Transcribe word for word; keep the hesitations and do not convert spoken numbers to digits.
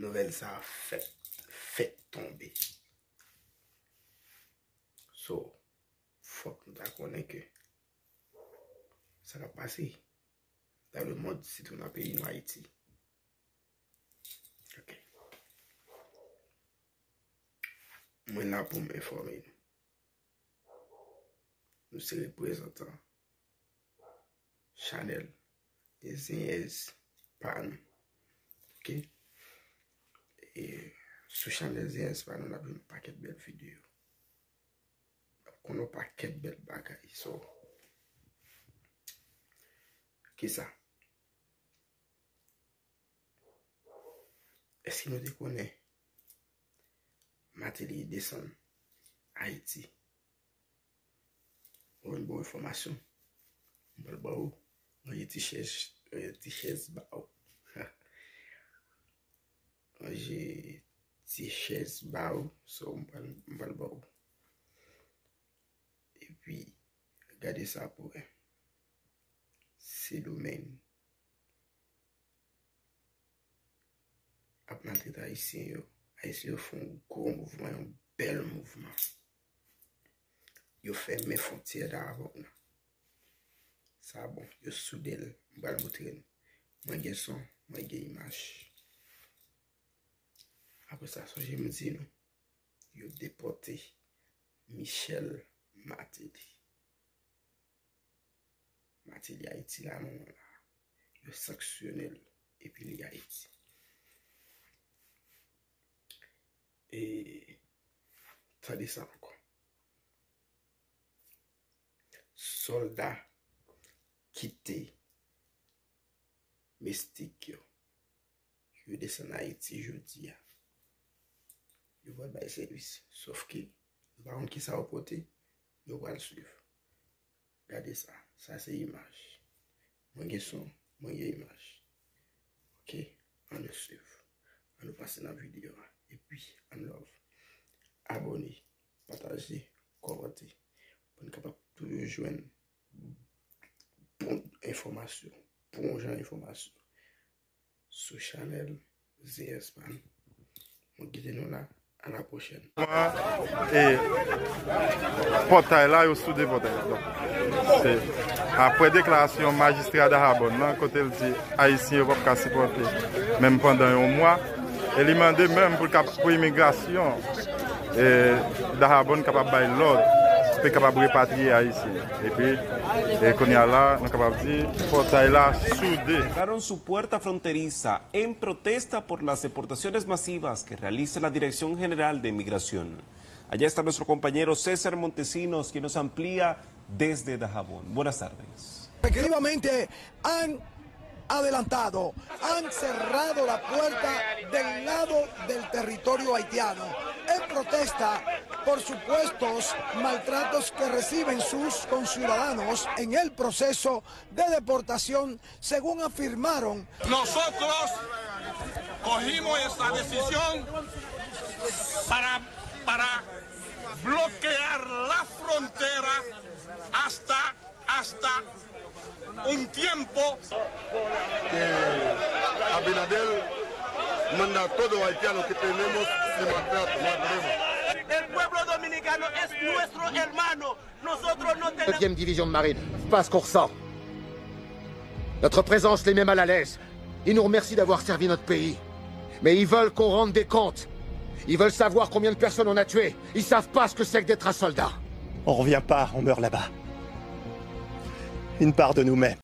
Nouvèl sa a fèk, fèk tonbe. So, fòk nou ta konnen ke sa k ap pase dans le monde, sitou nan peyi nou, Ayiti. Ok. Mwen la pou m enfòme nou. Nou se reprezantan chanèl de zenyèz pa nou. Ok? E sou chanèl zenyèz pa nou, n ap jwenn yon pakèt bèl videyo. N ap konn yon pakèt bèl bagay. So, kisa? Èske nou te konnen Martelly desann Ayiti? Ou vin bon enfòmasyon. M pral ba w. Mwen gen ti chèz, mwen gen ti chèz ba w. Mwen gen ti chèz ba w. So, m pral, m pral ba w. Epi, gade sa pou wè. Sendomeng ap maltrete Ayisyen yo. Ayisyen yo fè yon gwo mouvman, yon bèl mouvman. Yo fèmen fwontyè Dahab nan. Sa bon, yo soude l. M pral montre nou. Mwen gen son, mwen gen imaj. Apre sa, sonje m di nou, yo depòte Michel Martelly. Martelly Ayiti la, non, la. Yo sanksyone l, epi li Ayiti. E, tande sa ankò. Sòlda kite mestik yo. Yo desann Ayiti jodi a. Yo pral bay sèvis. Sòf ke, nou pa konn kisa yo pote, nou pral swiv. Gade sa. Sa se imaj. Mwen gen son, mwen gen imaj. Ok? Ann nou swiv. Ann nou pase nan videyo a. Epi, ann love. Abòne, pataje, kòmante. Pou n kapab toujou jwenn bon enfòmasyon, bon jan enfòmasyon sou chanèl Z S P A N. Mwen kite nou la. À la prochaine. E pòtay la, yo soude pòtay la. Donk, se apre deklarasyon majistra Dahabon nan, kote l di Ayisyen yo p ap ka sipòte menm pandan yon mwa. E li mande menm pou l kap, pou imigrasyon, e, Dahabon kapab bay lòd pou l kapab repatriye Ayisyen. Epi, e kounye a la, nou kapab di pòtay la soude. Cerraron su puerta fronteriza en protesta por las deportaciones masivas que realiza la Dirección General de Migración. Allá está nuestro compañero César Montesinos, quien nos amplía desde Dajabón. Buenas tardes. Efectivamente, han adelantado, han cerrado la puerta del lado del territorio haitiano en protesta por supuestos maltratos que reciben sus conciudadanos en el proceso de deportación, según afirmaron. Nosotros cogimos esta decisión para, para bloquear la frontera hasta, hasta un tiempo. Que Abinader manda a todo haitiano que tenemos que maltrato, no tenemos. El pueblo dominicano es nuestro hermano. Nosotros no tenemos. Neuvième division de marine, passe Coursan. Notre présence les met mal à l'aise. Ils nous remercient d'avoir servi notre pays. Mais ils veulent qu'on rende des comptes. Ils veulent savoir combien de personnes on a tué. Ils savent pas ce que c'est que d'être un soldat. On revient pas, on meurt là-bas. Une part de nous-mêmes